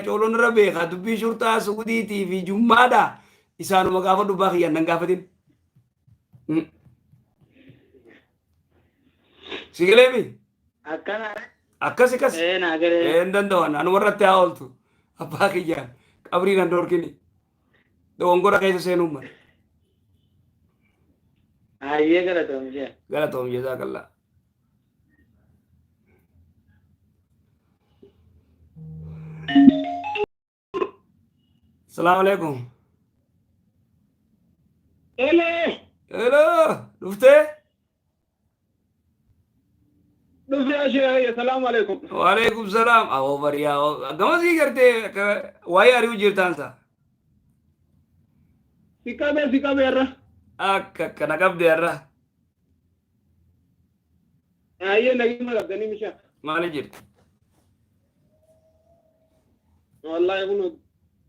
Cooloon irra beeka dubbii shurxaa Suudiitii fi Jummaadha. Isaanuma gaafadhu abbaa kiyyaan nan gaafatin. Si galeemi? Akkana. Akkas akkas. Ee naa galee. Ee hin danda'an anuma irratti haa ooltu. Abbaa kiyyaan qabrii nan dhorkini. Dogongora keessa seenuun mala. Hayyee galatoom jee. Galatoom jazaakallaa. Salaamu alaikum. Hello. Hello, dhuftee? Dhufe ashee salaamu alaikum. Waalaikum salaam. Awoo bariyaa gamasii gartee akka waa'ee ari'u jirtaan sa. Si qabee si qabee irra. Akka akkana qabde har'a. Ayyee naguma qabdanii mishaa. Maali jirti? Wallaahi kun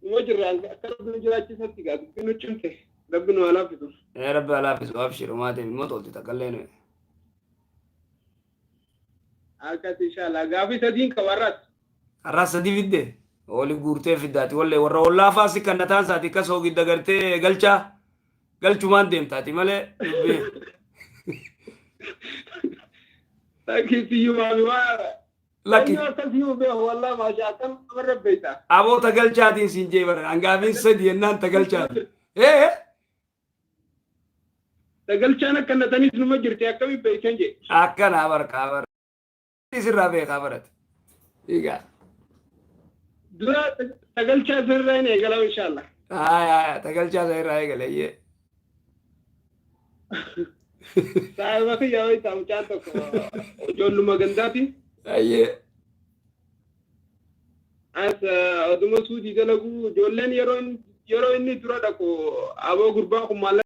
numa jirra akka rabbi nu jiraachisatti gaa dubbi nu cimte rabbi nu haa laaffisu. Ee rabbi haa laaffisu abshir umaatiif immoo tolti takkallee nuyi. Akkas inshallah gaafii sadiin qaba har'as. Har'as sadii fidde oli guurtee fiddaati wallee warra ollaa faa si kannataan saati akkas hoogidda gartee galchaa. Galchumaan deemta ati malee dubbii. Lakki siyyumaa waa. Lakki. Inni akkasii beeku wallaahi maashaa akkam namarra beekta. Aboo tagalchaatiin siin jee bara hangaafiin sadi jennaan tagalchaati. Ee Tagalchaan akka natanis numa jirti akkamiin beektan jee. Akkanaa barkaa bara. Sirraa beekaa barate. Egaa. Dura tagalchaa sirraa hin eegalamu inshallah. Haaya haaya tagalchaa isa irraa eegale iyyee. Saahiba kiyya wayita mucaan tokko ijoolluma gandaati. Ayyee. As oduma suutii dalagu ijoolleen yeroo inni dura dhaqu aboo gurbaan kun maallaqa.